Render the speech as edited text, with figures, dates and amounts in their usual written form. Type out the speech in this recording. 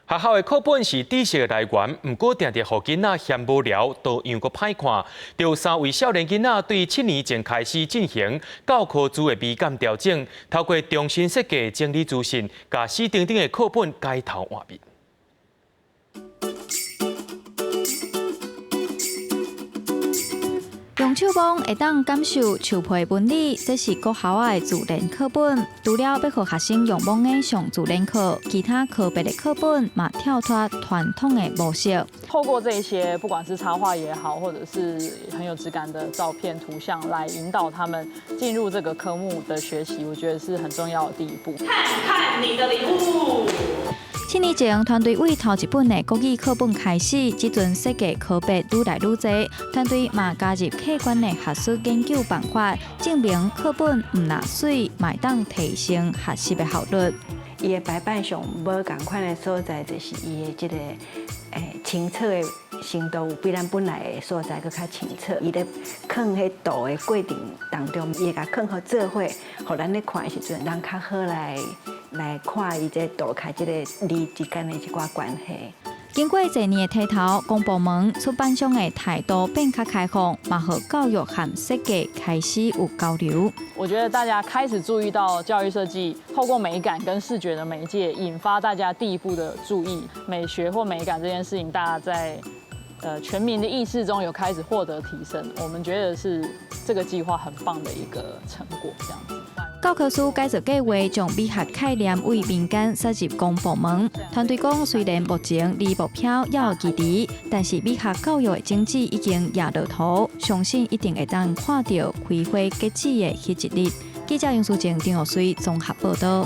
學校的課本是知識的來源，毋過定定予囡仔嫌無聊，圖樣閣歹看。著三位少年囡仔對7年前開始進行教科書的美感調整，透過重新設計、整理資訊，共死釘釘的課本改頭換面。用手摸會當感受樹皮紋理，這是國校的自然課本。除了欲予學生用摸的上自然課，其他科別的課本嘛跳脫傳統的模式。透過這些，不管是插畫也好，或者是很有質感的照片、圖像，來引導他們進入這個科目的學習，我覺得是很重要的第一步。看看你的禮物。7年前，團隊為頭一本的國語課本開始，這陣設計科別愈來愈濟，團隊嘛加入客觀的學術研究辦法，證明課本毋但媠，嘛會當提升學習的效率。伊的排版上無仝款的所在，就是伊的這个清楚的程度，有比咱本來的所在閣較清楚。伊咧囥彼圖的過程當中，伊會共囥予做伙，予咱咧看的時陣，咱較好來看伊這圖佮這个字之間的一寡關係。經過濟年的提頭，公部門出版商的態度變較開放，嘛予教育和設計開始有交流。我覺得大家開始注意到教育設計，透過美感跟視覺的媒介，引發大家第一步的注意。美學或美感這件事情，大家在全民的意識中有開始獲得提升。我們覺得是這個計劃很棒的一個成果，這樣子。教科書改造計劃將美學概念為民間殺入公部門。團隊講，雖然目前離目標猶有距離，但是美學教育的種子已經掖落土，相信一定會當看著開花結籽的彼一日。記者楊淑靜、張玉水綜合報道。